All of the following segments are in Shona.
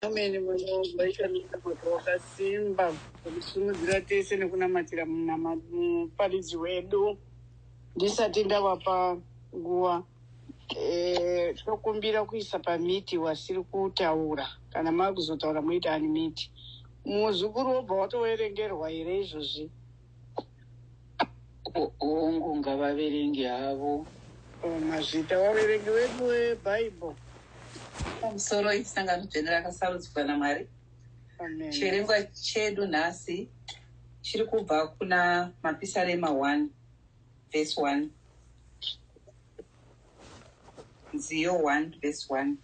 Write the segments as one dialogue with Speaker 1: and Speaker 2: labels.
Speaker 1: Ameni munoita munamato wakasimba wekusimudzira tese nekunamatira muparidzi wedu. Ndisati ndavapa nguva eh, tokumbira kuisa pamiti wasiri kutaura kana makuzotaura moita ani miti. Muzukuru wobva watoverengerwa here izvozvi?
Speaker 2: Hongu, ngavaverenge havo.
Speaker 1: Oh, mazvita vaverengi vedu vebhaibheri.
Speaker 3: Pamusoro isangano dzvene rakasarudzwa naMwari.
Speaker 1: Amen.
Speaker 3: Chiverengwa chedu nhasi chiri kubva kuna Mapisarema 1 vhesi 1. Nziyo 1 vhesi 1.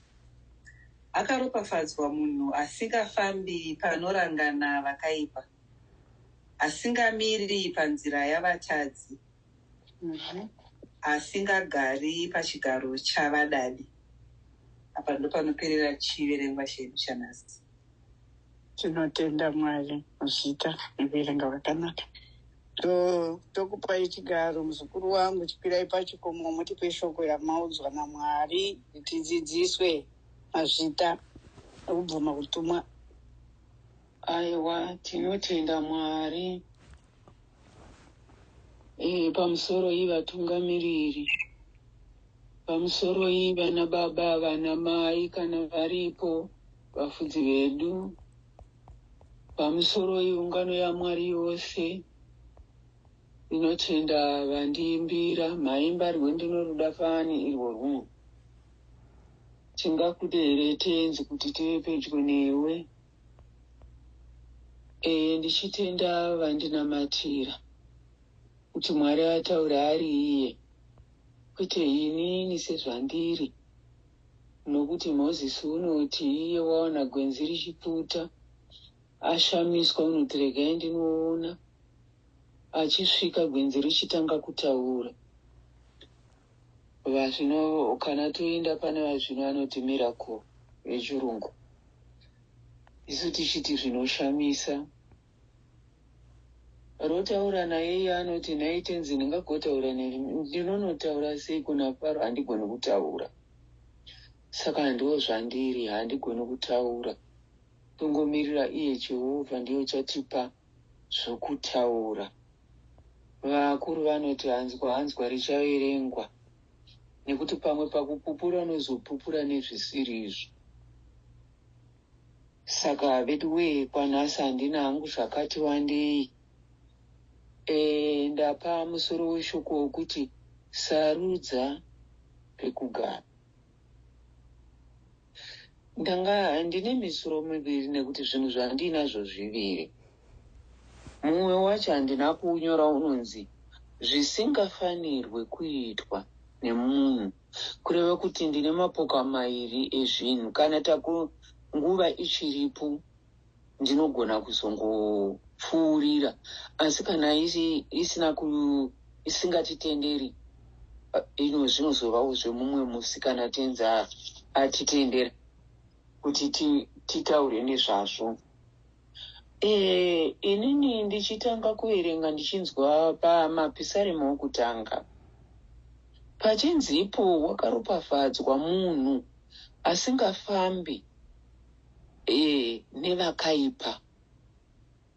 Speaker 3: Akaropafadzwa munhu asingafambi panorangana vakaipa, asingamiri panzira yavatadzi, asingagari pachigaro chavadadi. Apa ndopanoperera chiverengwa chedu chanhasi.
Speaker 1: Tinotenda Mwari muzita nekuverenga kwakanaka. Tokupai chigaro muzukuru wangu, chikwirai pachikomo mutipe shoko ramaudzwa naMwari tidzidziswe. Mazvita nekubvuma kutumwa.
Speaker 2: Aiwa, tinotenda Mwari. E, pamusoroi vatungamiriri, pamusoroi vana baba, vana mai kana varipo, vafudzi vedu, pamusoroi ungano yaMwari yose. Ndinotenda vandiimbira, maimba rwe ndinoruda fani irworwu. Tingakude here Tenzi kuti tive pedyo newe? E, ndichitenda vandinamatira kuti Mwari ataure ari iye, kwete inini sezvandiri. Nokuti Mozisi unoti iye waona gwenzi richipfuta, ashamiswa unoti regai ndinoona, achisvika gwenzi richitanga kutaura. Vazvino kana toenda pane vazvino vanoti miracle vechirungu, isu tichiti zvinoshamisa. Rotaura naye iye anoti nhai Tenzi ndingagotaura nemi ndinonotaura sei kuna Faro handigoni kutaura. Saka handiwo zvandiri handigoni kutaura. Tongomirira iye Jehovha ndiye uchatipa zvokutaura. Vakuru vanoti hanzwa hanzwa richaverengwa nekuti pamwe pakupupura unozopupura nezvisiri izvo. Saka veduwee kwanhasi handina hangu zvakati wandei. E, ndapa musoro weshoko wokuti sarudza pekugara. Ndanga ndine misoro miviri nekuti zvinhu zvandinazvo zviviri. Mumwe wacho handina kuunyora unonzi zvisingafanirwe kuitwa nemunhu kureva kuti ndine mapoka mairi ezvinhu. Kana taku nguva ichiripo ndinogona kuzongopfuurira asi kana isina ku isingatitenderi ino zvinozovawo zvemumwe musi kana Tenzi atitendera kuti titaure nezvazvo. E, inini ndichitanga kuverenga ndichinzwa pamapisarema okutanga pachinzipo wakaropafadzwa munhu asingafambi e, nevakaipa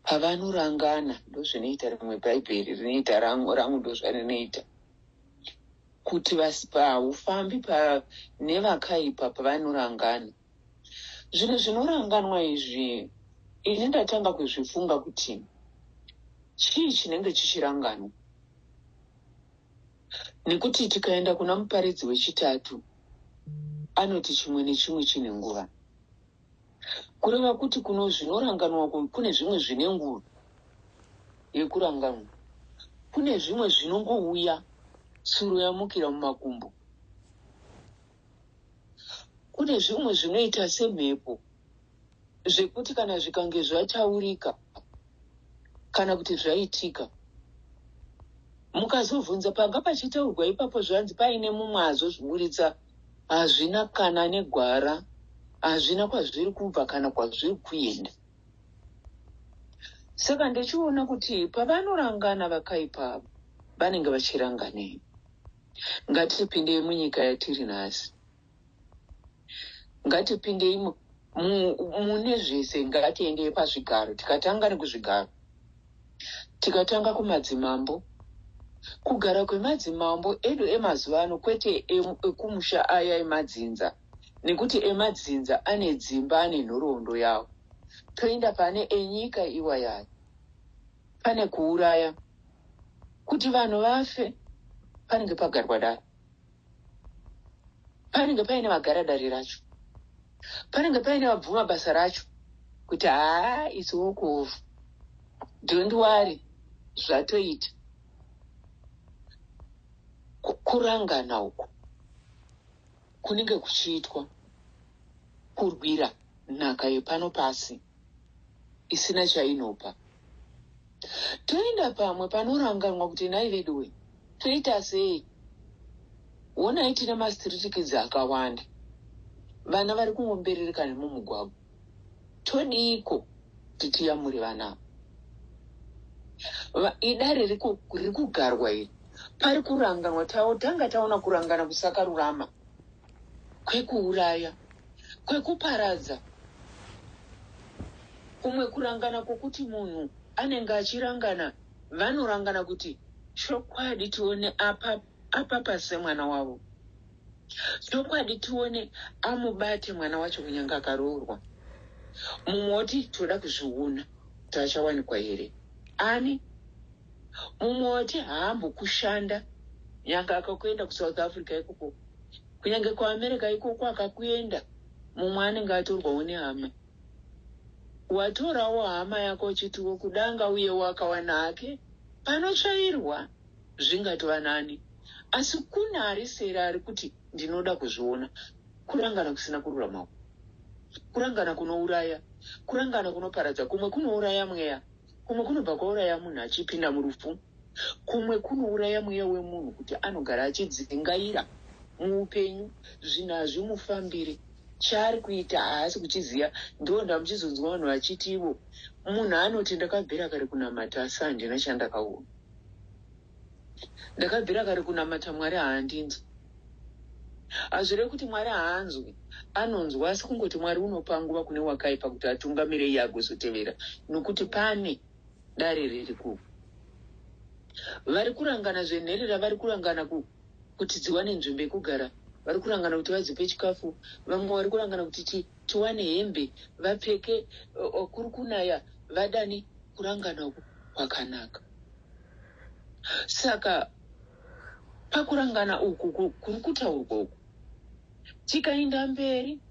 Speaker 2: pavanorangana ndozvinoita rimwe bhaibheri rinoita rangu rangu ndozvarinoita kuti haufambi nevakaipa pavanorangana zvinhu zvinoranganwa izvi ini ndatanga kuzvifunga kuti chii chinenge chichiranganwa nekuti tikaenda kuna muparidzi wechitatu anoti chimwe nechimwe chine nguva Kureva kuti kuno zvinoranganwa kune zvimwe zvine nguva yekuranganwa. Kune zvimwe zvinongouya tsuro yamukira mumakumbo. Kune zvimwe zvinoita semhepo zvekuti kana zvikange zvataurika kana kuti zvaitika mukazobvunza panga pachitaurwa ipapo zvanzi paine mumwe azozviburitsa hazvina kana negwara hazvina kwazviri kubva kana kwazviri kuenda saka ndichiona kuti pavanorangana vakaipa vanenge vachiranganei ngatipindei munyika yatiri nhasi ngatipindei Mune zvese ngatiendei pazvigaro, tikatanga nekuzvigaro, tikatanga kumadzimambo. Kugara kwemadzimambo edu emazuva ano, kwete ekumusha aya emadzinza, nekuti emadzinza ane dzimba, ane nhoroondo yawo. Toenda pane enyika iwayaya, pane kuuraya kuti vanhu vafe, panenge pagarwa dare, panenge paine vagara dare racho, panenge paine vabvuma basa racho kuti haa, it's walk off, don't worry, zvatoita. Kurangana uku kunenge kuchiitwa kurwira nhaka yepano pasi isina chainopa. Toenda pamwe panoranganwa kuti nhai veduwe, toita sei? Honai, tine mastreet kids akawanda, vana vari kungomberereka nemumugwagwa. Todiiko kuti tiyamure vana ava? Idare riri kugarwa iri, pari kuranganwa. Tanga taona kurangana kusakarurama, kwekuuraya, kwekuparadza. Kumwe kurangana kwokuti munhu anenge achirangana, vanorangana kuti chokwadi tione apa apa pase mwana wavo, chokwadi tione amubate mwana wacho kunyange akaroorwa. Mumwe woti toda kuzviona kuti achawanikwa here ani. Mumwe woti haambokushanda nyange akakuenda kuSouth Africa ikoko, kunyange kuAmerica ikoko akakuenda. Mumwe anenge atorwawo nehama, watorawo hama yako uchitiwo kudanga uyewo akawana hake panotsvairwa, zvingatova nani. Asi kune ari seri ari kuti ndinoda kuzviona. Kurangana kusina kururama uku, kurangana kunouraya, kurangana kunoparadza. Kumwe kunouraya mweya, kumwe kunobva kwauraya munhu achipinda murufu, kumwe kunouraya mweya wemunhu kuti anogara achidzingaira muupenyu, zvinhu hazvimufambiri, chaari kuita haasi kuchiziva. Ndo ndamuchizonzwa vanhu vachiti ivo munhu anoti ndakabvira kare kunamata asi handina chandakaona, ndakabvira kare kunamata, Mwari haandinzwi. Hazvirevi kuti Mwari haanzwi, anonzwa, asi kungoti Mwari unopa nguva kune wakaipa kuti atungamire iye agozotevera, nokuti pane dare riri ku vari kurangana zvenherera, vari kurangana kuti dziwane nzvimbo yekugara, vari kurangana kuti vadzipe chikafu, vamwe vari kurangana kuti tiwane hembe vapfeke, kuri kunaya vadani. Kurangana uku kwakanaka. Saka pakurangana uku kuri kutaurwa uku, tikaenda mberi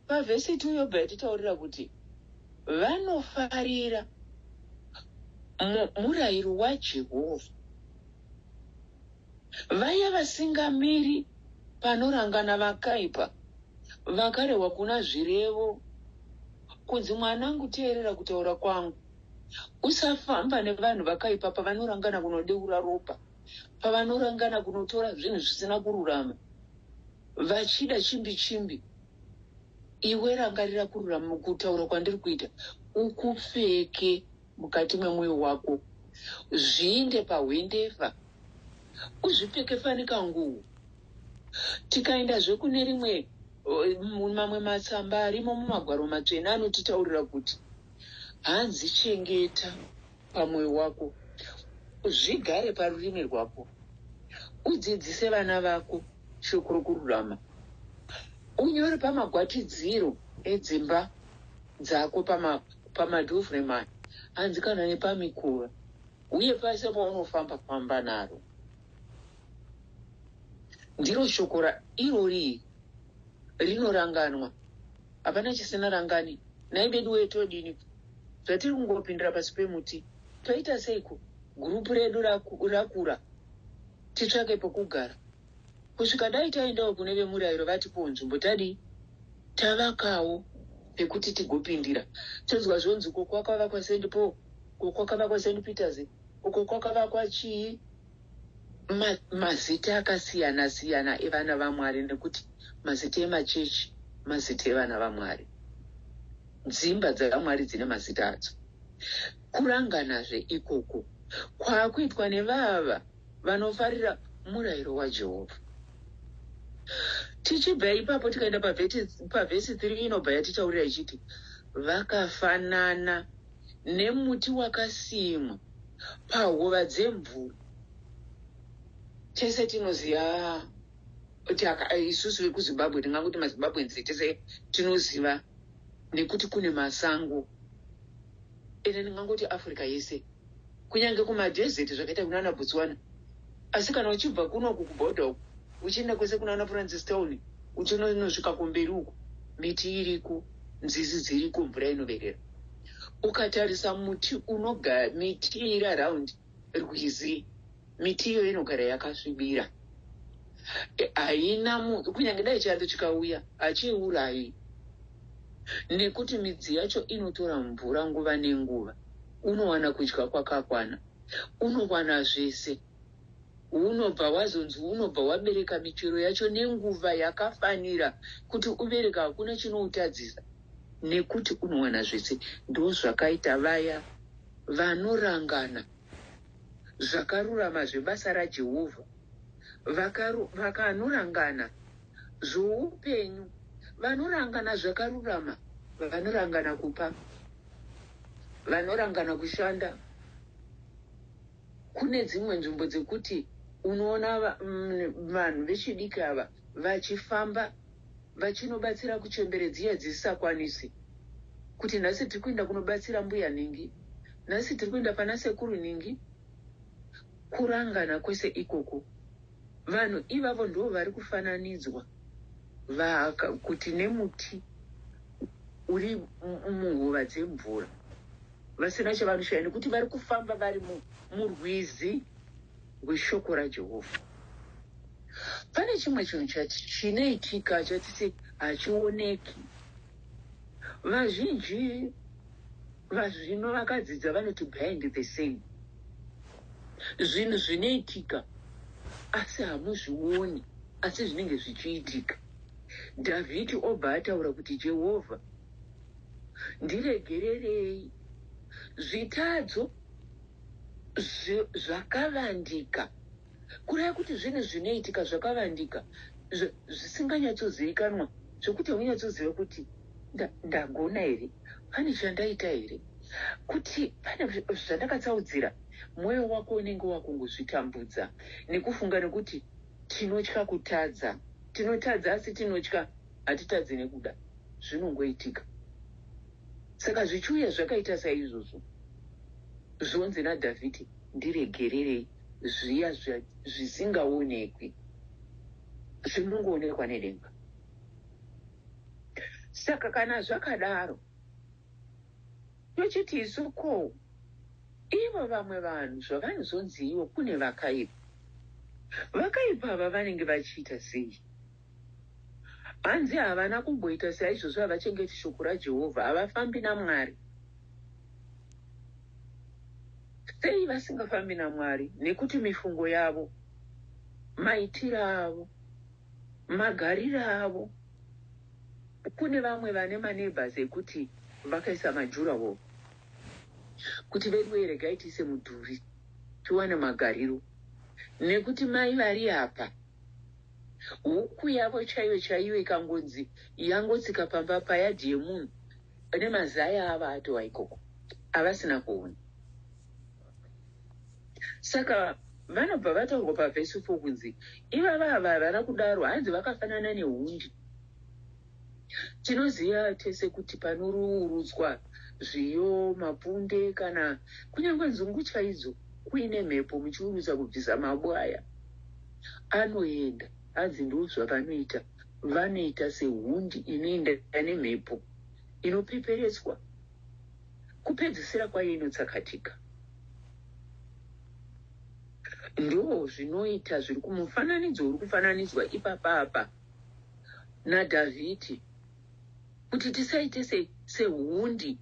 Speaker 2: pavhesi 2 yobva yatitaurira kuti vanofarira murayiro waJehovha, vaya vasingamiri panorangana vakaipa, vakarehwa kuna Zvirevo kunzi, "Mwanangu, teerera kutaura kwangu, usafamba nevanhu vakaipa pavanorangana kunodeura ropa, pavanorangana kunotora zvinhu zvisina kururama vachida chimbi chimbi. Iwe rangarira kururama, kutaura kwandiri kuita, ukupfeke mukati memwoyo wako, zviinde pahwendefa, uzvipfeke fanika nguo." Tikaendazve kune rimwe mamwe matsamba arimo mumagwaro matsvene anotitaurira kuti hanzi chengeta pamwoyo wako, zvigare parurimi rwako, udzidzise vana vako shoko rokururama, unyore pamagwatidziro edzimba dzako, pamadhofremai, hanzi kana nepamikova, uye pese paunofamba famba naro. Ndiro shoko irori rinoranganwa, hapana chisina rangani. Nhai bedu wee, todini zvatiri kungopindira pasi pemuti? Toita seiko? Gurupu redu rakura, titsvake pokugara kusvika dai taendawo kune vemurayiro vatipowo nzvimbo, tadii tavakawo pekuti tigopindira. Tonzwa zvonzi uko kwakavakwa St Paul, uko kwakavakwa St Peters, uko kwakavakwa chii, mazita akasiyana siyana evana vaMwari, nekuti mazita emachechi mazita evana vaMwari, dzimba dzavamwari dzine mazita adzo. Kuranganazve ikoko kwaakuitwa nevava vanofarira murayiro waJehovha. Tichibva ipapo tikaenda pavhesi 3 inobva yatitaurira ichiti vakafanana nemuti wakasimwa pahova dzemvura. Tese tinoziva kuti isusu vekuZimbabwe tingangoti maZimbabweans tese tinoziva nekuti kune masango. Ende ndingangoti Africa yese kunyange kumadhezeti zvakaita kunana Botswana. Asi kana uchibva kunoku kubhodha uku uchienda kwese kunana Francistown uchinonosvika kumberi uku miti iriko, nzizi dziriko, mvura inoverera. Ukatarisa muti unogara miti iri around rwizi miti iyoyo inogara yakasvibira. Haina kunyange dai chando chikauya hachiurayi nekuti midzi yacho inotora mvura nguva nenguva. Unowana kudya kwakakwana, unowana zvese. Unobva wazonzi unobva wabereka michero yacho nenguva yakafanira kuti ubereka hakuna chinoutadzisa nekuti unowana zvese. Ndozvakaita vaya vanorangana zvakarurama zvebasa raJehovha, vakanorangana zvoupenyu, vanorangana zvakarurama, vanorangana kupa, vanorangana kushanda. Kune dzimwe nzvimbo dzekuti unoona vanhu vechidiki ava vachifamba vachinobatsira kuchembere dziya dzisisakwanisi kuti nhasi tiri kuenda kunobatsira mbuya nhingi, nhasi tiri kuenda pana sekuru nhingi. Kurangana kwese ikoko vanhu ivavo ndo vari kufananidzwa kuti nemuti uri muhova dzemvura vasina chavanoshaya nekuti vari kufamba vari murwizi rweshoko raJehovha. Pane chimwe chinhu chinoitika chatiti hachioneki. Vazhinji vazvino vakadzidza vanoti behind the scene. Zvinhu zvinoitika asi hamuzvioni, asi zvinenge zvichiitika. Dhavhidhi obva ataura kuti Jehovha ndiregererei zvitadzo zvakavandika. Kureva kuti zvinhu zvinoitika zvakavandika zvisinganyatsozivikanwa zvekuti haunyatsoziva kuti ndagona here, pane chandaita here, kuti pane zvandakatsaudzira. Mwoyo wako unenge wakungozvitambudza nekufunga nekuti tinotya kutadza. Tinotadza asi tinotya, hatitadzi nekuda, zvinongoitika. Saka zvichiuya zvakaita saizvozvo, zvonzi naDhavhidhi ndiregererei zviya zvisingaonekwi, zvinongoonekwa nedenga. Saka kana zvakadaro tochiti isu ko ivo vamwe vanhu zvavanozonzi ivo kune vakaipa, vakaipa ava vanenge vachiita sei? Hanzi havana kumboita saizvozvo, havachengeti shoko raJehovha, havafambi naMwari. Sei vasingafambi naMwari? Nekuti mifungo yavo, maitiro avo, magariro avo, kune vamwe vane maneighbors ekuti vakaisa madurawall kuti veduwe regai tiise mudhuri tiwane magariro, nekuti mai vari apa huku yavo chaiyo chaiyo ikangonzi yangotsika pamba payadhi yemunhu nemazai ava atova ikoko avasina kuona. Saka vanobva vataurwa pavhesi 4 kunzi ivava ava havana kudaro, hanzi vakafanana nehundi. Tinoziva tese kuti panorurutswa zviyo, mapfunde kana kunyange nzungu chaidzo, kuine mhepo muchiurutsa kubvisa mabwe aya anoenda. Hanzi ndo zvavanoita, vanoita sehundi inoenda nemhepo inopeperetswa, kupedzisira kwayo inotsakatika. Ndo zvinoita zviri kumufananidzo uri kufananidzwa ipapapa naDhavhidhi kuti tisaite sehundi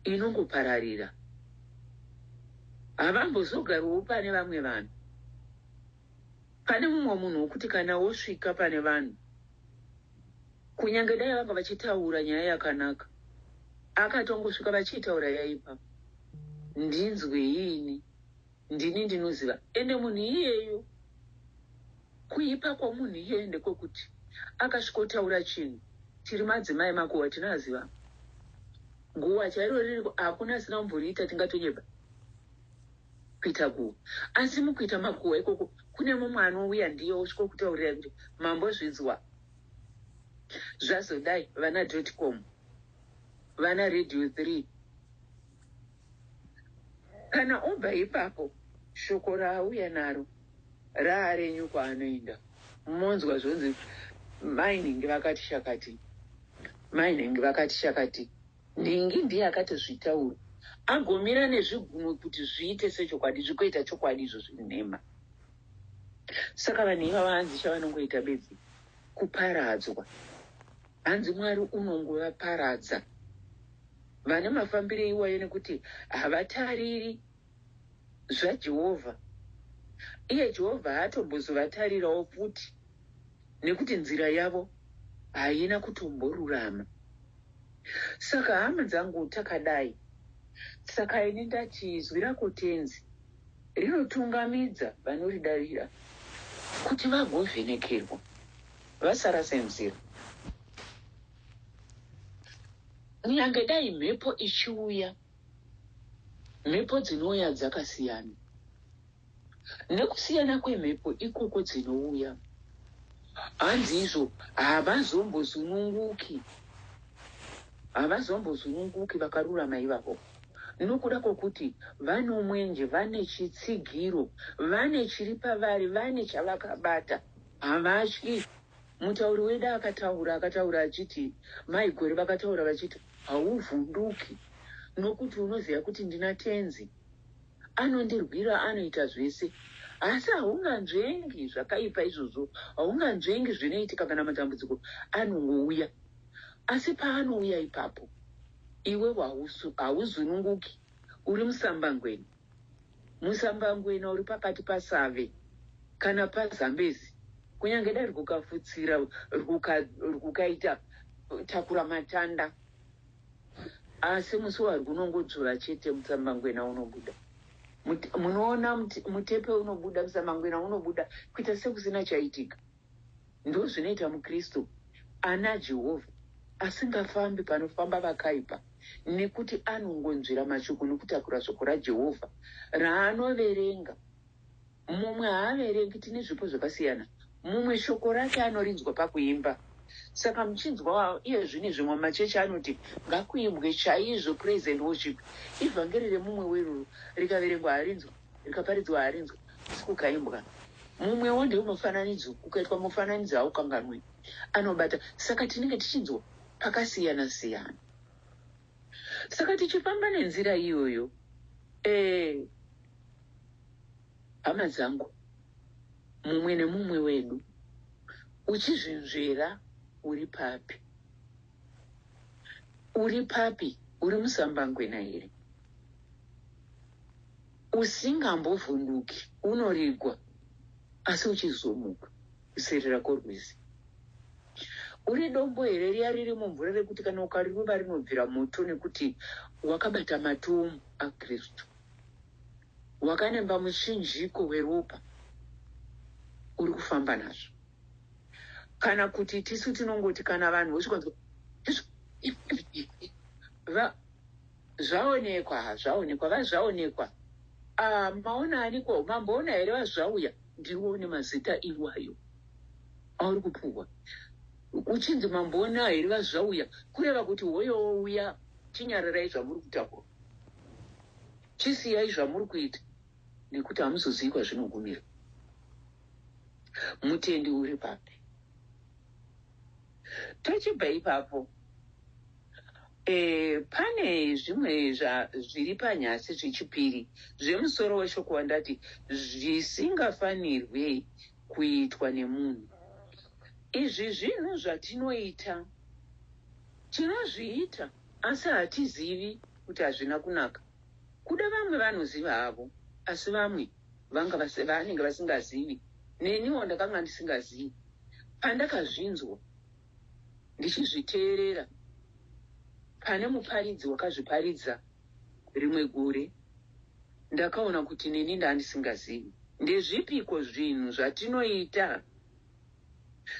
Speaker 2: inongopararira. Havambozogariwo pane vamwe vanhu. Pane mumwe munhu wokuti kana wosvika pane vanhu, kunyange dai vanga vachitaura nyaya yakanaka, akatongosvika vachiitaura yaipa, ndinzwei ini, ndini ndinoziva. Ende munhu iyeyo, kuipa kwomunhu iyeyo ndekwekuti Akasvikotaura chinhu, tiri madzimai makuhwa tinoaziva. Guwa chairo ririko, hakuna asina kumboriita, tingatonyeba kuita guwa. Asi mukuita makuhwa ikoko kune mumwe anouya ndiye osvikokutaurirai kuti mambozvinzwa zvazodai vana dot com vana radio 3 kana obva ipapo shoko raauya naro raarenyu kwaanoenda monzwa zvonzi mai nhingi vakati chakati mai nhingi vakati chakati nhingi ndiye akatozvitaura agomira nezvigunwe kuti zviite sechokwadi zvikoita chokwadi izvo zviri nhema saka vanhu ivava hanzi chavanongoita bedzi kuparadzwa hanzi mwari unongovaparadza vane mafambiro iwayo nekuti havatariri zvajehovha iye jehovha haatombozovatarirawo futi nekuti nzira yavo haina kutomborurama saka hama dzangu takadai saka ini ndati izwi rako tenzi rinotungamidza vanoridavira kuti vagovhenekerwa vasarase nzira kunyange dai mhepo ichiuya mhepo dzinouya dzakasiyana nekusiyana kwemhepo ikoko dzinouya hanzi izvo havazombozununguki havazombozununguki vakarurama ivavo nokuda kwokuti vano mwenje vane chitsigiro vane chiri pavari vane chavakabata havatyi mutauri wedu akataura akataura achiti maigore vakataura vachiti hauvhunduki nokuti unoziva kuti ndina tenzi anondirwira anoita zvese asi haunganzvengi zvakaipa izvozvo haunganzvengi zvinoitika kana matambudziko anongouya asi paanouya ipapo iwe hauzununguki uri musambangweni musambangwena uri pakati pasave kana pazambezi kunyange dai rwukafutsira rwukaita takura matanda asi musi warwunongodzvura chete musambangwena unobuda munoona mutepe unobuda musambangwena unobuda kuita sekusina chaitika ndo zvinoita mukristu ana jehovha asingafambi panofamba vakaipa nekuti anongonzvera mashoko nokutakura shoko rajehovha raanoverenga mumwe haaverengi tine zvipo zvakasiyana mumwe shoko rake anorinzwa pakuimba saka muchinzwa iye zvine zvimwe machechi anoti ngakuimbwe chaizvo praise and worship ivhangeri remumwe weruru rikaverengwa harinzwa rikaparidzwa harinzwa asi kukaimbwa mumwewo ndeumufananidzo kukaitwa mufananidzo haukanganwi anobata saka tinenge tichinzwa pakasiyana siyana saka tichifamba nenzira iyoyo eh, hama dzangu mumwe nemumwe wedu uchizvinzvera uri papi uri papi uri musambangwena here usingambovhunduki unorigwa asi uchizomuka kuserera kworwizi uri dombo here riya riri mumvura rekuti kana ukarirova rinobvira moto nekuti wakabata matomu akristu wakanemba muchinjiko weropa uri kufamba nazvo kana kuti tisu tinongoti kana vanhu vosvikanzwa zvaonekwa zvaonekwa vazvaonekwa ah, maona aniko mamboona here vazvauya ndiwo nemazita iwayo auri kupuhwa uchinzi mamboona here vazvauya kureva kuti hoyouya chinyararai zvamuri kutaura chisiyai zvamuri kuita nekuti hamuzozivi kwazvinogumira mutendi uri papi tochibva ipapo e, pane zvimwe zviri panyasi zvechipiri zvemusoro weshoko wandati zvisingafanirwe kuitwa nemunhu izvi zvinhu zvatinoita tinozviita asi hatizivi kuti hazvina kunaka kuda vamwe vanoziva havo asi vamwe vanga vanenge vasingazivi neniwo ndakanga ndisingazivi pandakazvinzwa ndichizviteerera pane muparidzi wakazviparidza rimwe gore ndakaona kuti neni ndandisingazivi ndezvipiko zvinhu zvatinoita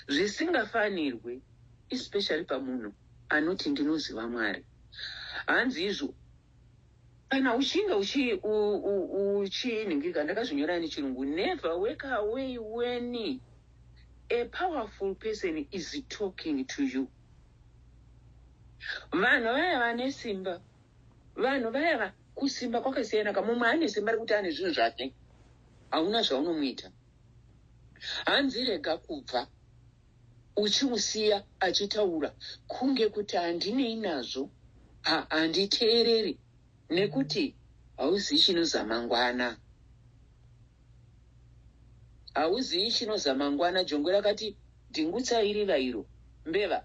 Speaker 2: Zvisingafanirwe, especially pamunhu anoti ndinoziva Mwari. Hanzi izvo kana uchinge uchinhingirika, ndakazvinyora nechirungu: "Never walk away when a powerful person is talking to you." Vanhu vaya vane simba, vanhu vaya, kusimba kwakasiyana ka. Mumwe ane simba rekuti ane zvinhu zvake, hauna zvaunomuita. Hanzi rega kubva uchimusiya achitaura kunge kuti handinei nazvo, handiteereri, nekuti hauzivi chinoza mangwana, hauzivi chinoza mangwana. Jongwe rakati, "Dhingutsai riva iro." Mbeva,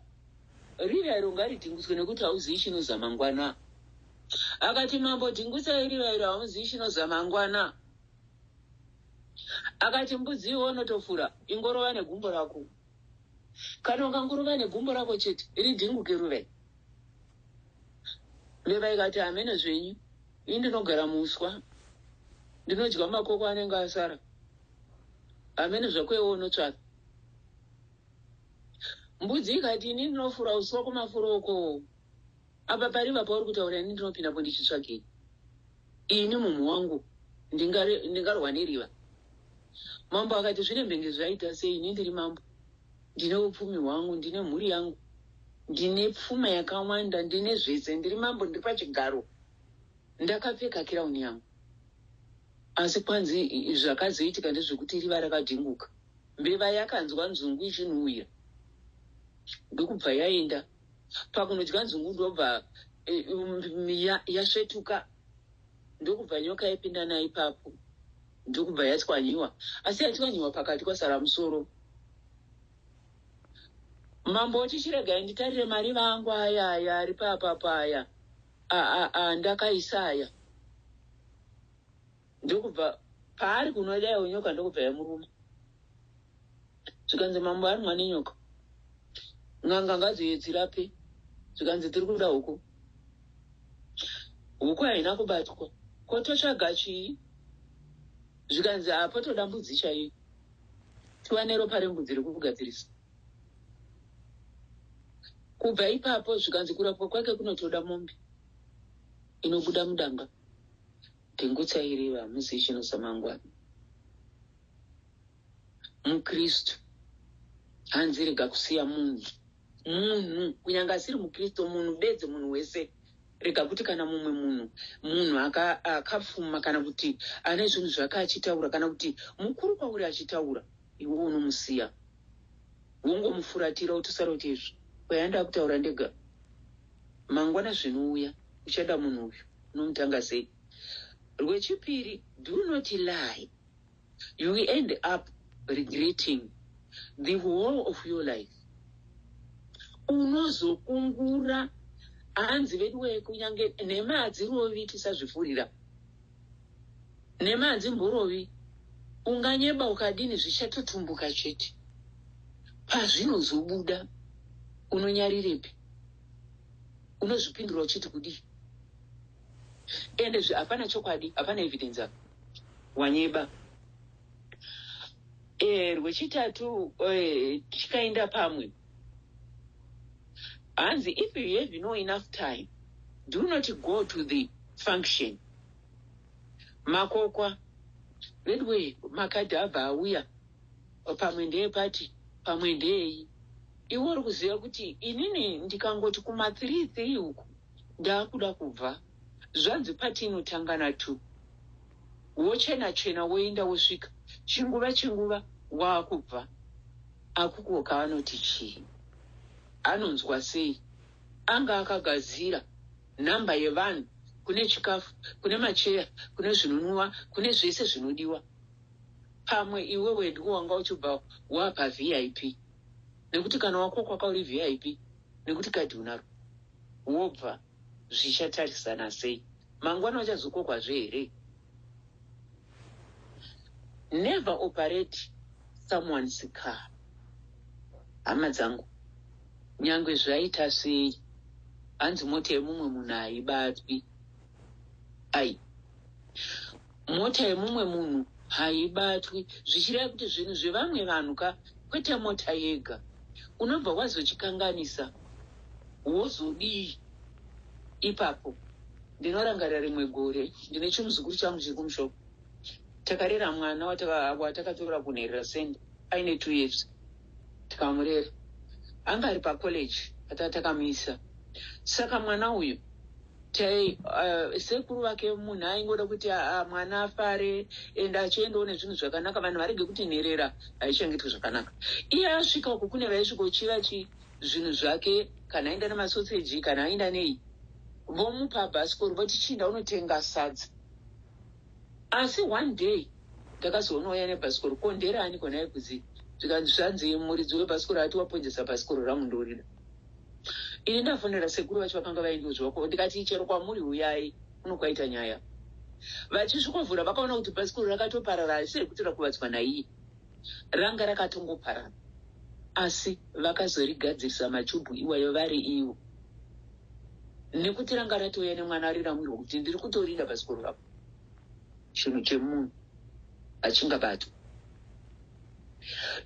Speaker 2: riva iro ngaridhingutswe nekuti hauzivi chinoza mangwana. Akati, "Mambo, dhingutsai riva iro, hauzivi chinoza mangwana." Akati, "Mbudzi iwe unotofura, ingorova negumbo rako. Kana ukangorova negumbo rako chete, ridhinguke ruva." Mbeva ikati, "Hamene zvenyu, ini ndinogara muuswa, ndinodya makoko anenge asara. Hamene zvako, iwe unotsvaka." Mbudzi ikati, "Ini ndinofura uswa kumafuro uko. Apa pariva pauri kutaura, ini ndinopindapo ndichitsvagei? Ini mumhu wangu ndingarwa neriva?" Mambo akati, "Zvine mbenge zvaita sei? Ini ndiri mambo, ndine upfumi hwangu, ndine mhuri yangu, ndine pfuma yakawanda, ndine zvese. Ndiri mambo, ndiri pachigaro, ndakapfeka crown yangu." Asi kwanzi zvakazoitika ndezvekuti riva rakadhinguka. Mbeva yakanzwa nzungu ichinhuhwira, ndokubva yaenda pakunodya nzungu, ndobva yasvetuka, ndokubva nyoka yapinda nayo ipapo, ndokubva yatswanyiwa. Asi yatswanyiwa pakati, kwasara musoro. Mambo oti, "Chiregai nditarire mariva angu aya, aya ari papapo, aya andakaisa aya." Ndokubva paari kunodaiwo nyoka, ndokubva yamuruma. Zvikanzi, "Mambo arumwa nenyoka, n'anga ngadziuye dzirape." Zvikanzi, "Tiri kuda huku." Huku haina kubatwa. "Kototsvaga chii?" Zvikanzi, "Apo toda mbudzi chaiyo, tiwane ropa rembudzi rekugadzirisa." Kubva ipapo zvikanzi kurapwa kwake kunotoda mombe inobuda mudanga. Dhingutsairiva, hamuzivi chinoza mangwana. Mukristu, hanzi rega kusiya munhu, munhu kunyange asiri mukristu, munhu bedzi, munhu wese. Rega kuti kana mumwe munhu, munhu akapfuma kana kuti ane zvinhu zvake achitaura, kana kuti mukuru kwauri achitaura, iwe unomusiya, wongomufuratira, utosara kuti izvi kwayanda kutaura ndega. Mangwana zvinouya, uchada munhu uyu, unomutanga sei? Rwechipiri, do not lie. You will end up regretting the whole of your life. Unozokungura. Hanzi veduwe, kunyange nhema hadzirovi, tisazvifurira. Nhema hadzimborovi. Unganyeba ukadini, zvichatotumbuka chete. Pazvinozobuda, unonyarirepi? Unozvipindura uchiti kudii? Ende hapana chokwadi, hapana evidence apa, wanyeba. Rwechitatu, tikaenda pamwe, hanzi if you have no enough time, do not go to the function. Makokwa veduwe, makadhi abva auya, pamwe ndeepati, pamwe ndeei. Iwe uri kuziva kuti inini ndikangoti kuma3 3 uku ndaakuda kubva. Zvanzi pati inotanga na2, wochena chena, woenda, wosvika chinguva chinguva, waakubva. Akukoka anoti chii? Anonzwa sei? Anga akagadzira nhamba yevanhu, kune chikafu, kune macheya, kune zvinonwiwa, kune zvese zvinodiwa. Pamwe iwewe ndiwo wanga uchibva wapa VIP, nekuti kana wakokwa kauri VIP, nekuti kadhi unaro, wobva. Zvichatarisana sei mangwana? Uchazokokwazve here? Never operate someone's car. Hama dzangu, nyange zvaita sei, hanzi mota yemumwe munhu haibatwi. Ai, mota yemumwe munhu haibatwi, zvichireva kuti zvinhu zvevamwe vanhu ka. Kwete mota yega. Unobva wazochikanganisa wozodii ipapo? Ndinorangarira rimwe gore ndine chimuzukuru changu chiri kumushopo. Takarera mwana watakatora kunherera senda aine 2 years, tikamurera. Anga ari pacollege patakamuisa. Saka mwana uyu tai sekuru vake munhu aingoda kuti mwana afare ende achiendawo nezvinhu zvakanaka, vanhu varege kuti nherera haichengetwi zvakanaka. Iye asvika uku, kune vaisvikochiva chi zvinhu zvake, kana aenda nemasoseji, kana aenda nei, vomupa bhasikoro, voti, "Chinda unotenga sadza." Asi one day ndakazoona uya nebhasikoro. Ko nderani kona yekuzi? Zvikanzi, zvanzi muridzi webhasikoro ati waponjesa bhasikoro rangu, ndorida ini. Ndafonera sekuru vacho vakanga vaindiudzwa, ndikati, "Chero kwamuri, uyai kuno, kwaita nyaya." Vachisvikovhura, vakaona kuti bhasikoro rakatoparara, asi rekuti rakuvadzwa naiye, ranga rakatongoparara. Asi vakazorigadzirisa machubhu iwayo vari ivo, nekuti ranga ratouya nemwana ariramwirwa kuti ndiri kutorinda bhasikoro rako. Chinhu chemunhu hachingabatwa.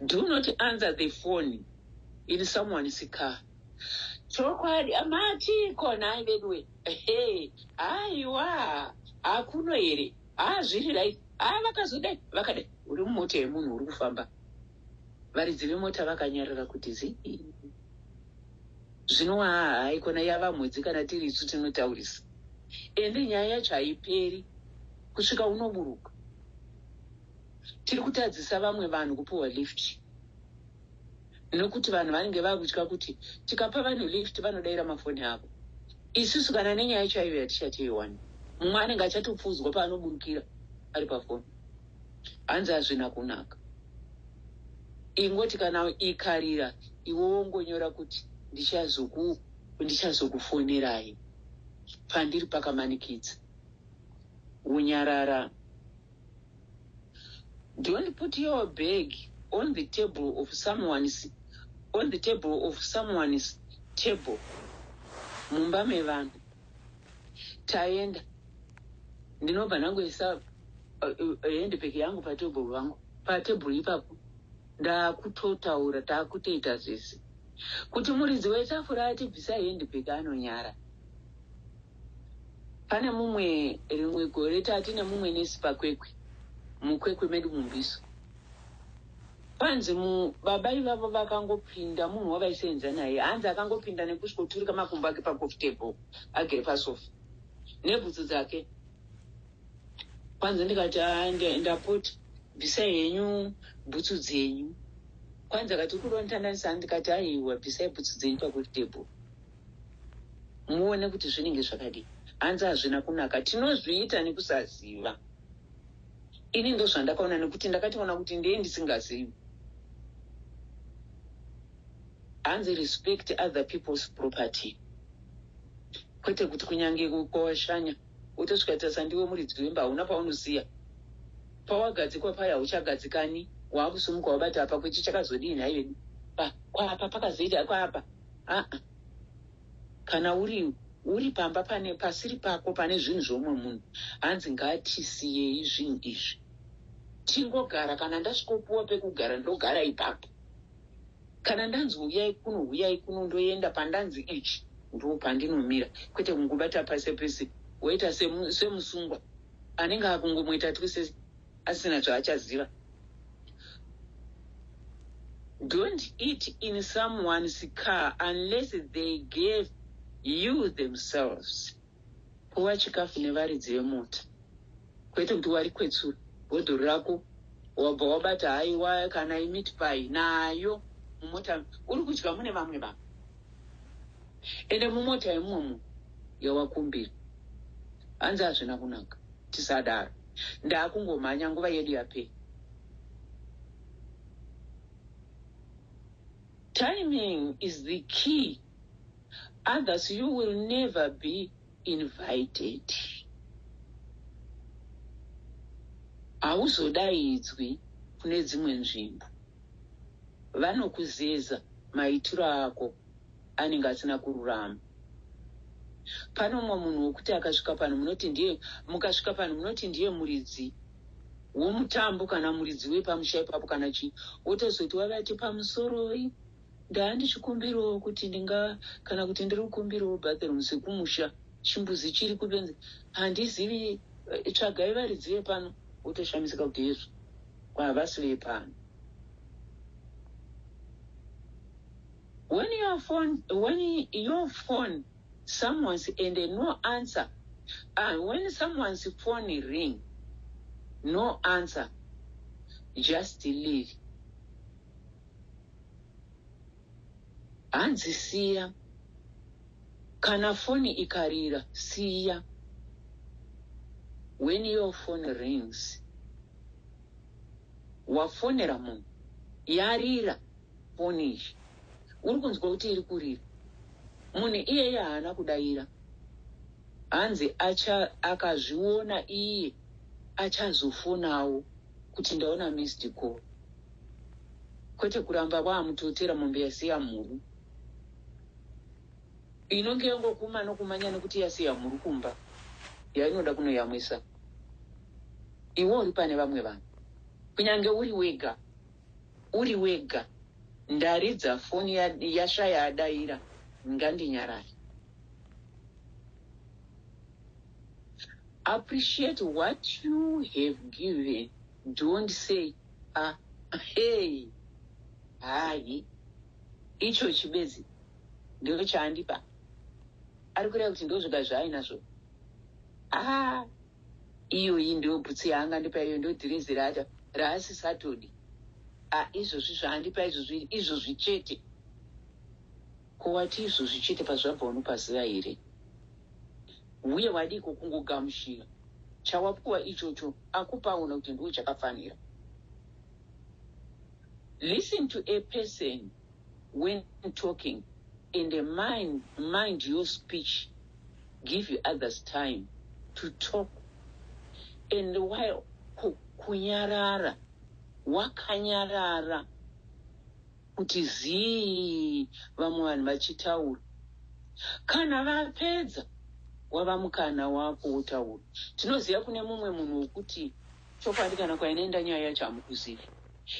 Speaker 2: Do not answer the phone in someone's car. Chokwadi matiko nhai veduwe? He, aiwa, hakuno here? Ha, zviri right. Ha, vakazodai, vakadai. Uri mumota yemunhu, uri kufamba, varidzi vemota vakanyarara kuti zii. Zvino haikona yava mhodzi kana tiri isu tinotaurisa. Ende nyaya yacho haiperi kusvika unoburuka. Tiri kutadzisa vamwe vanhu kupiwa lift nokuti vanhu vanenge vakutya kuti tikapa vanhu lift vanodayira mafoni avo. Isusu kana nenyaya chaiyo yatichatiiwani, mumwe anenge achatopfuudzwa paanoburukira ari pafoni. Hanzi hazvina kunaka. Ingoti kana ikarira, iwe wongonyora kuti ndichazokufonerai, pandiri pakamanikidza, unyarara. Don't put your bag on the table of someone's table mumba mevanhu. Taenda, ndinobva ndangoisa handbag yangu patebhuru vangu, patebhuru ipapo. Ndakutotaura, taakutoita zvese kuti muridzi wetafura atibvisa handbag anonyara. Pane mumwe, rimwe gore tatine mumwe nesi paKwekwe, muKwekwe medu mumbiso. Kwanzi baba ivavo vakangopinda, munhu wavaisenza naye, hanzi akangopinda nekusvikoturika makumbo ake pacoffee table, agere pasofa nebhutsu dzake. Kwanzi ndikati, "Ah, ndapota, bvisai henyu bhutsu dzenyu." Kwanzi akati, "Kudontandanisa." Ndikati, "Aiwa, bvisai bhutsu dzenyu pacoffee table muone kuti zvinenge zvakadii." Hanzi hazvina kunaka. Tinozviita nekusaziva. Ini ndozvandakaona, nekuti ndakatoona kuti ndee ndisingazivi. Hanzi respect other people's property, kwete kuti kunyange kwawashanya wotosvika tasa ndiwe muridzi wemba. Hauna paunosiya pawagadzikwa paya, hauchagadzikani, waakusumuka wabata apa kwechi chakazodii nhai vedu? Kwapa pakazoita kwapa. Aa, kana uri pamba pane pasiri pako, pane zvinhu zvoumwe munhu, hanzi ngatisiyei zvinhu izvi, tingogara. Kana ndasvikopuwa pekugara, ndogara ipapo. Kana ndanzi uyai kuno, uyai kuno, ndoenda. Pandanzi ichi, ndo pandinomira, kwete kungobata pese pese, woita semusungwa anenge akungomweta twese asina zvaachaziva. Don't eat in someone's car unless they gave you themselves. Puwa chikafu nevaridzi vemota, kwete kuti wari kwetsura bhodhoro rako, wabva wabata haiwa kana imeat pie nayo mumota, uri kudya mune vamwe vanhu, ende mumota yemumwe munhu yawakumbira. Hanzi hazvina kunaka, tisadaro. Ndaakungomhanya, nguva yedu yapera. Timing is the key, others you will never be invited. Hauzodaidzwi kune dzimwe nzvimbo, vanokuzeza maitiro ako anenge asina kururama. Pane umwe munhu wekuti akasvika pano munoti ndiye, mukasvika pano munoti ndiye muridzi. Womutambo kana muridzi wepamusha ipapo kana chii, wotozoti wavati pamusoroi, ndaandichikumbirawo kuti ndinga kana kuti ndiri kukumbirawo bathroom sekumusha, chimbuzi chiri kupenzi handizivi, tsvagai varidzi vepano. Wotoshamisika kuti yezvo havasi vepano. When your phone someone's and no answer, when someone's phone ring, no answer, just leave. Hanzi siya. Kana foni ikarira, siya. When your phone rings, wafonera munhu, yarira foni iyi, uri kunzwa kuti iri kurira, munhu iyeye haana kudayira, hanzi akazviona iye achazofonawo kuti ndaona missed call, kwete kuramba waamutotera mombe yasiya mhuru inonge yangokuma nokumanya nekuti yasiya mhuru kumba yainoda kunoyamwisa. Iwe uri pane vamwe vanhu, kunyange uri wega, uri wega, ndaridza foni, yashaya adayira, ngandinyarare. Appreciate what you have given. Don't say, "Ah, hey, hai, icho chibedzi ndo chaandipa." Ari kureva kuti ndo zvoga zvaainazvo. Ah, iyoyi ndo bhutsu yaangandipa, iyo ndo dhirezi racho raasisatodi. Ah, izvozvi zvaandipa izvozvi, izvozvi chete. Ko wati izvozvi chete, pazvabva unopaziva here? Uye wadiko kungogamuchira chawapuwa ichocho, akupaona kuti ndiwo chakafanira. Listen to a person when talking and mind your speech. Give you others time to talk and while kunyarara, wakanyarara kuti zii, vamwe vanhu vachitaura. Kana vapedza, wava mukana wako wotaura. Tinoziva kune mumwe munhu wekuti chokwadi kana kwainoenda nyaya yacho hamukuzivi.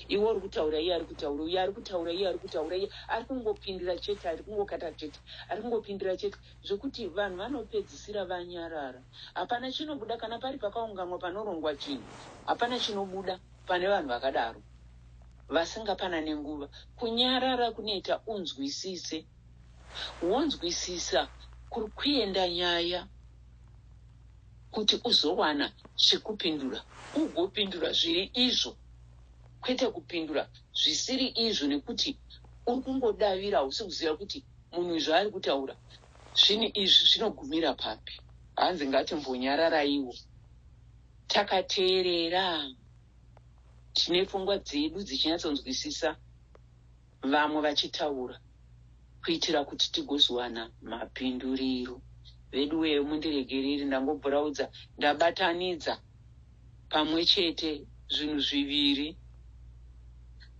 Speaker 2: Iwe uri kutaura, iye ari kutaura, uye ari kutaura, iye ari kutaura, iye ari kungopindura chete, ari kungokata chete, ari kungopindura chete, zvekuti vanhu vanopedzisira vanyarara. Hapana chinobuda. Kana pari pakaunganwa panorongwa chinhu, hapana chinobuda pane vanhu vakadaro vasingapanane nguva. Kunyarara kunoita unzwisise, wonzwisisa kuri kuenda nyaya kuti uzowana chekupindura, ugopindura zviri izvo, kwete kupindura zvisiri izvo, nekuti uri kungodavira, hausi kuziva kuti munhu zvaari kutaura zvinhu izvi zvinogumira papi. Hanzi ngatimbonyararaiwo takateerera, tine pfungwa dzedu dzichinyatsonzwisisa vamwe vachitaura, kuitira kuti tigozowana mapinduriro. Vedu wee, mundiregereri, ndangobvuraudza, ndabatanidza pamwe chete zvinhu zviviri.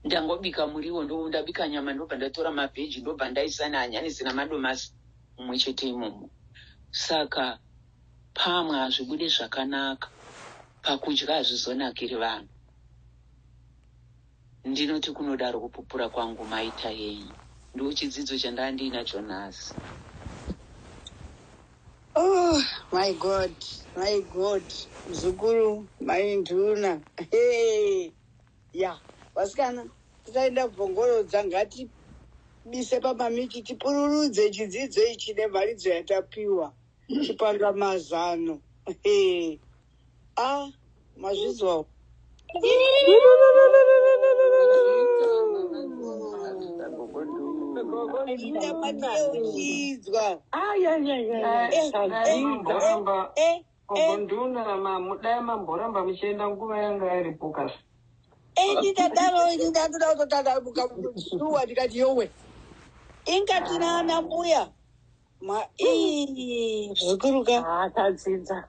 Speaker 2: Ndangobika muriwo, ndabika nyama, ndobva ndatora mavheji, ndobva ndaisa nehanyanisi namadomasi mumwe chete imomo. Saka pamwe hazvibude zvakanaka pakudya, hazvizonakiri vanhu. Ndinoti kunodaro kupupura kwangu. Maita yenyu. Ndo chidzidzo chandaa ndiinacho nhasi.
Speaker 1: Oh my God, my God, mzukuru mainduna. Hey. Ya, vasikana, tisaenda bvongorodza, ngatibise pamamiki tipururudze chidzidzo ichi nemharidzo yatapiwa. Chipanga mazano. Hey. Ah, mazvizwa. Ndapatiyeuchidzwa.
Speaker 4: Mamboramba.
Speaker 1: Eh,
Speaker 4: Ogonduna dai mamboramba muchienda nguva yanga iripo kasi.
Speaker 1: Ndidadaro, ndindadoda kutotadamuka suwa, ndikati yowe, ingatina ana mbuya ma ii zvikuruka.
Speaker 5: Akadzidza.